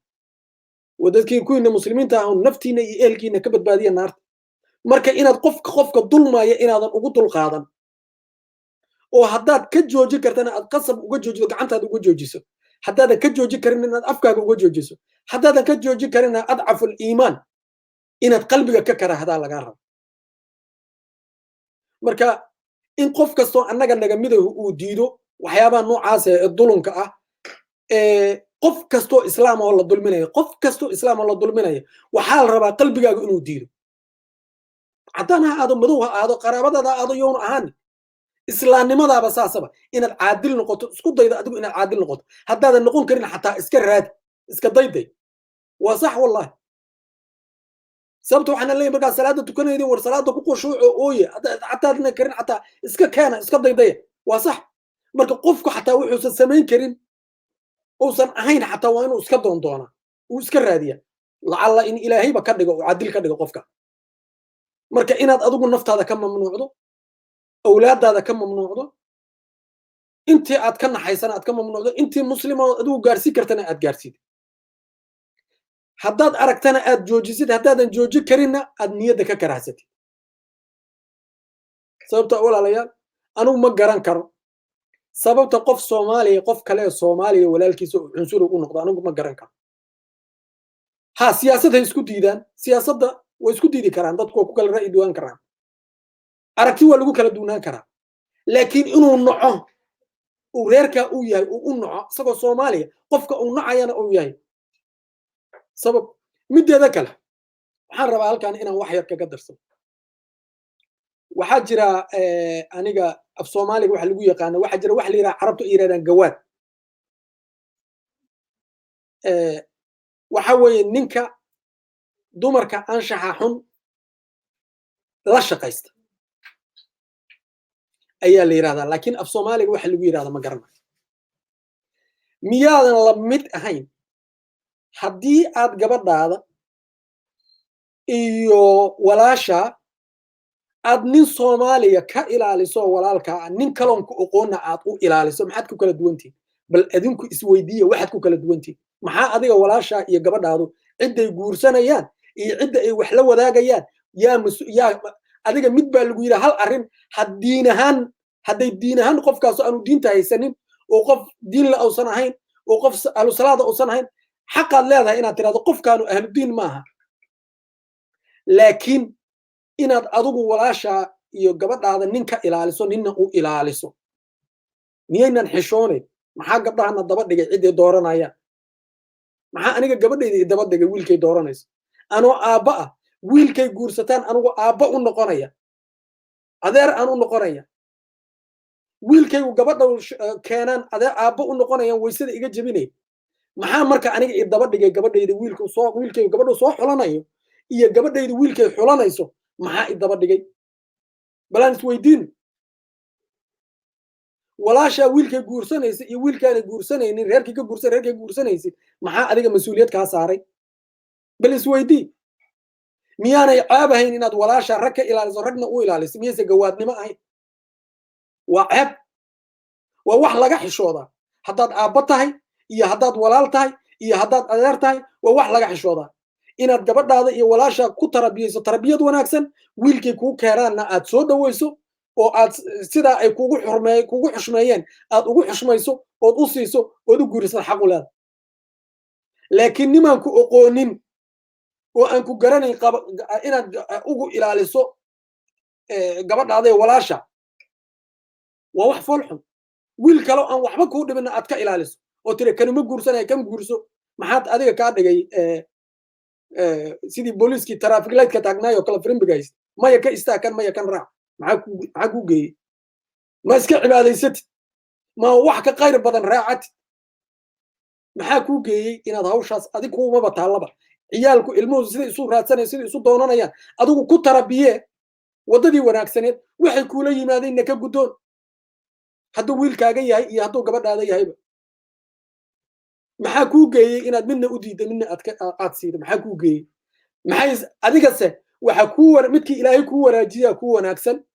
Waa dadkii kuwiina muslimiinta ah, naftiina iyo ehelkiina ka badbaadiya naarta. Marka inaad qofka dulmaya inaadan ugu dulqaadan, oo haddaad ka joojin kartana aad qasab uga joojiso, gacantaada uga joojiso, haddaadan ka joojin karin inaad afkaaga uga joojiso, haddaadan ka joojin karina أضعف الإيمان inaad qalbiga ka karahdaa lagaa rabo. Marka in qof kastoo annaga naga midahu uu diido waxyaabaha noocaas ee dulunka ah, qof kastoo islaam oo la dulminayo, qof kastoo islaam oo la dulminayo, waxaa la rabaa qalbigaaga inuu diido. Caddaan ha aado, madow ha aado, qaraabadaada ha aado, yoonu ahaan, islaamnimadaaba saasaba inaad caadil noqoto. Isku daydo adigu inaad caadil noqoto. Haddaadan noqon karin, xataa iska raadi, iska dayday, waa sax wallahi. Sababta waxaana leeyahy, markaa salaada tukanaydi, war salaada ku khushuuco, ooye. Xataadna karin, xataa iska keena, iska daydaya, waa sax. Marka qofku xataa wuxuusan samayn karin, uusan ahayn, xataa waa inuu iska doondoonaa, uu iska raadiya, lacalla in ilaahayba ka dhigo uu cadil ka dhigo qofka. Marka inaad adigu naftaada ka mamnuucdo, awlaaddaada ka mamnuucdo, intii aad ka naxaysana aad ka mamnuucdo, intii muslima adigu gaarsiin kartana aad gaarsiid, haddaad aragtana aad joojisid, haddaadan joojin karinna aad niyadda ka karahsatid. Sababta walaalayaal, anigu ma garan karo sababta qof Soomaaliya qof kale ee Soomaaliya walaalkiisa uu cunsuri u noqdo. Anigu ma garan karo. Ha siyaasad hay isku diidaan, siyaasadda way isku diidi karaan dadku, waa ku kala ra'yi duwan karaan, aragti waa lagu kala duwanaan karaa, laakiin inuu naco, uu reerkaa uu yahay uu u naco, isagoo Soomaaliya qofka uu nacayana uu yahay sabab. Mideeda kale, waxaan rabaa halkan inaan wax yar kaga darsado. Waxaa jira, aniga af Soomaaliga waxa lagu yaqaano, waxaa jira waxa la yidhaha, Carabtu ay yidhahdaan gawaad. Waxa weeye ninka dumarka anshaxa xun la shaqaysta ayaa la yidhahdaa, laakiin af Soomaaliga waxa lagu yidhahda ma garanayo. Miyaadan la mid ahayn haddii aad gabadhaada iyo walaasha aad nin Soomaaliya ka ilaaliso, walaalkaa nin kaloon ku oqoonna aad u ilaaliso? Maxaad ku kala duwantihin? Bal adinku isweydiiya waxaad ku kala duwantihin. Maxaa adiga walaashaa iyo gabadhaadu cidday guursanayaan iyo cidda ay wax la wadaagayaan yaa adiga mid baa lagu yidhi hal arrin had diin ahaan, hadday diin ahaan qofkaas aanu diinta haysanin, oo qof diin la uusan ahayn, oo qof ahlu salaada uusan ahayn, xaqaad leedahay inaad tirahdo qofkaanu ahludiin maaha. Laakiin inaad adigu walaashaa iyo gabadhaada nin ka ilaaliso, ninna u ilaaliso, miyaynan xishoonayn? Maxaa gabdhahana daba dhigay ciddii dooranayaan? Maxaa aniga gabadhayda i daba dhigay wiilkay dooranayso? Anoo aabba ah, wiilkay guursataan anigu aabba u noqonaya, adeer aan u noqonaya, wiilkaygu gabadha keenaan adeer aabba u noqonayaan, waysada iga jebinaya. Maxaa marka aniga i daba dhigay gabadhayda wiilku soo, wiilkaygu gabadhu soo xulanayo iyo gabadhayda wiilkay xulanayso? Maxaa i daba dhigay? Balaan isweydiin. Walaashaa wiilkay guursanaysa iyo wiilkaanay guursanaynin, reerkii ka guursan, reerkay guursanaysid, maxaa adiga mas-uuliyad kaa saaray? Bal isweydii. Miyaanay ceeb ahayn inaad walaashaa rag ka ilaaliso, ragna u ilaaliso? Miyayse gawaadnimo ahayn? Waa ceeb, waa wax laga xishoodaa. Haddaad aabbo tahay iyo haddaad walaal tahay iyo haddaad adeer tahay, waa wax laga xishoodaa inaad gabadhaada iyo walaashaa ku tarabiyeyso tarbiyad wanaagsan, wiilkay kuu keenaanna aad soo dhoweyso, oo aad sidaa ay kugu xurmee kugu xushmeeyeen aad ugu xushmayso, ood u siiso, ood u guurisan xaq u leeda. Laakiin nimaan ku oqoonin oo aan ku garanayn inaad ugu ilaaliso gabadhaada iyo walaasha. Waa wax fool xun. Wiil kale aan waxba kuu dhibina aad ka ilaaliso oo tiri, "Kanuma guursanaya, kan guurso." Maxaad adiga kaa dhigay sidii booliiskii traffic lightka taagnaayoo kale, firimbiga haysta, "Maya, ka istaag kan, maya, kan raac"? Maxaa kuu geeyey? Ma iska cibaadaysatid? Ma wax ka qayr badan raacatid? Maxaa kuu geeyey inaad hawshaas adig kuumaba taallaba? Ciyaalku, ilmuhu siday isu raadsanaya, siday isu doonanayaan, adigu ku tarabiyee waddadii wanaagsaneed. Waxay kuula yimaadeenna ka guddoon, hadduu wiilkaaga yahay iyo hadduu gabadhaada yahayba. Maxaa kuu geeyey inaad midna u diidda, midna aad aad siido? Maxaa kuu geeyey? Maxay adigase waxa kuu midkii Ilaahay kuu wanaajiyaa kuu wanaagsan.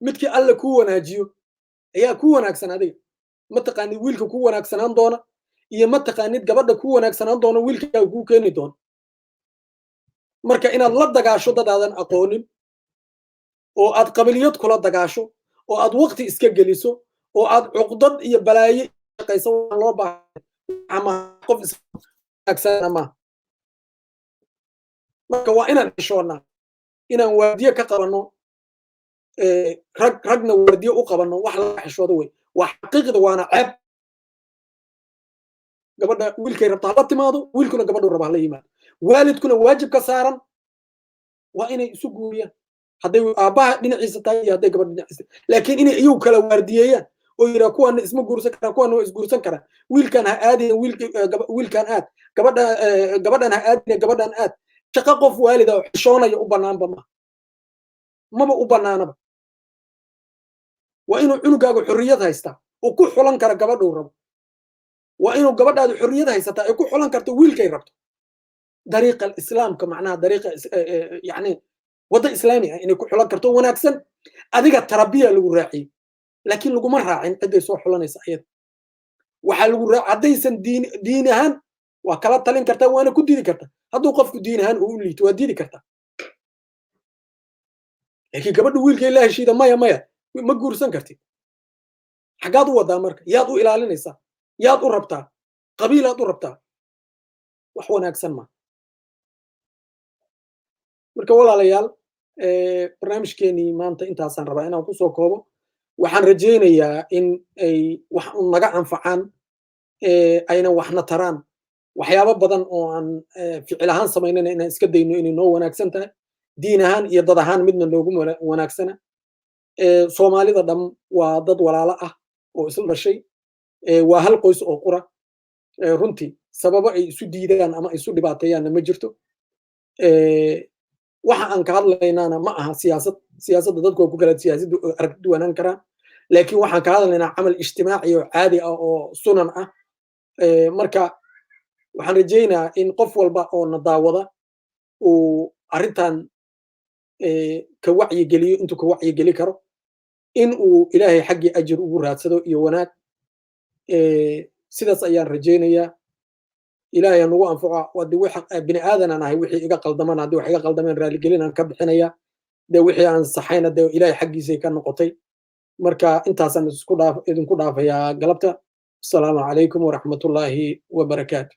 Midkii Alle kuu wanaajiyo ayaa kuu wanaagsan. Adiga ma taqaanid wiilka kuu wanaagsanaan doona, iyo ma taqaanid gabadha kuu wanaagsanaan doona wiilkaaga kuu keeni doona. Marka inaad la dagaasho dad aadan aqoonin, oo aad qabiliyad kula dagaasho, oo aad waqti iska geliso, oo aad cuqdad iyo balaaye shaqayso, loo baahan qof wanaagsan maaha. Marka waa inaan xishoonnaa, inaan waardiye ka qabanno rag, ragna waardiye u qabanno. Wax laga xishoodo wey, waa xaqiiqda, waana ceeb. Gabadha wiilkay rabta hala timaado, wiilkuna gabadhu raba hala yimaado. Waalidkuna waajib ka saaran waa inay isu guuriyaan, hadday aabbaha dhinaciisa tahay iyo hadday gabadha dhinaciisa. Laakiin inay iyagu kala waardiyeeyaan oo yidhaa, "Kuwaana isma guursan karaa, kuwaana waa isguursan karaa, wiilkan ha aadina, wiilkan aad, gabadha gabadhan ha aadina, gabadhan aad," shaqo qof waalida oo xishoonaya u banaanba maaha, maba u banaanaba. Waa inuu cunugaagu xorriyad haystaa oo ku xulan kara gabadhuu rabo. Waa inuu gabadhaadu xorriyad haysataa ay ku xulan karto wiilkay rabto, dariiqa Islaamka, macnaha dariiqa, yani waddo Islaami ah inay ku xulan karto wanaagsan. Adiga tarabiya lagu raaciyey, laakiin laguma raacin cidday soo xulanaysa ayada. Waxaa lagu raac haddaysan diin ahaan waa kala talin kartaa, waana ku diidi kartaa. Hadduu qofku diin ahaan uu u liito, waa diidi kartaa. Laakiin gabadha wiilkay la heshiida, "Maya, maya, ma guursan kartid," xaggaad u wadaa? Marka yaad u ilaalinaysaa? Yaad u rabtaa? Qabiilaad u rabtaa? Wax wanaagsan ma. Marka walaalayaal, barnaamijkeenii maanta intaasaan rabaa inaan kusoo koobo. Waxaan rajaynayaa in ay wax naga anfacaan, ayna waxna taraan. Waxyaabo badan oo aan ficil ahaan samaynana inaan iska dayno inay noo wanaagsan tahay, diin ahaan iyo dad ahaan midna noogu wanaagsana. Soomaalida dham waa dad walaalo ah oo isla dhashay, waa hal qoys oo qura. Runtii sababo ay isu diidaan ama isu dhibaateeyaanna ma jirto. Waxa aan ka hadlaynaana ma aha siyaasad. Siyaasadda dadku waa ku kala siyaasaddu aragti duwanaan karaan, laakiin waxaan ka hadlaynaa camal ijtimaaci oo caadi ah oo sunan ah. Marka waxaan rajaynayaa in qof walba oo na daawada uu arrintan ka wacyigeliyo intuu ka wacyigeli karo, in uu Ilaahay xaggii ajir ugu raadsado iyo wanaag. Sidaas ayaan rajaynayaa. Ilaahay ha nagu anfaco. Wadi bini aadanaan ahay, wixii iga qaldaman, haddii wax iga qaldameen, raaligelin aan ka bixinaya. Dee wixii aan saxayna, dee Ilaahay xaggiisay ka noqotay. Marka intaasaan isku dhaaf idinku dhaafayaa galabta. Asalaamu calaykum waraxmatullaahi wabarakaatu.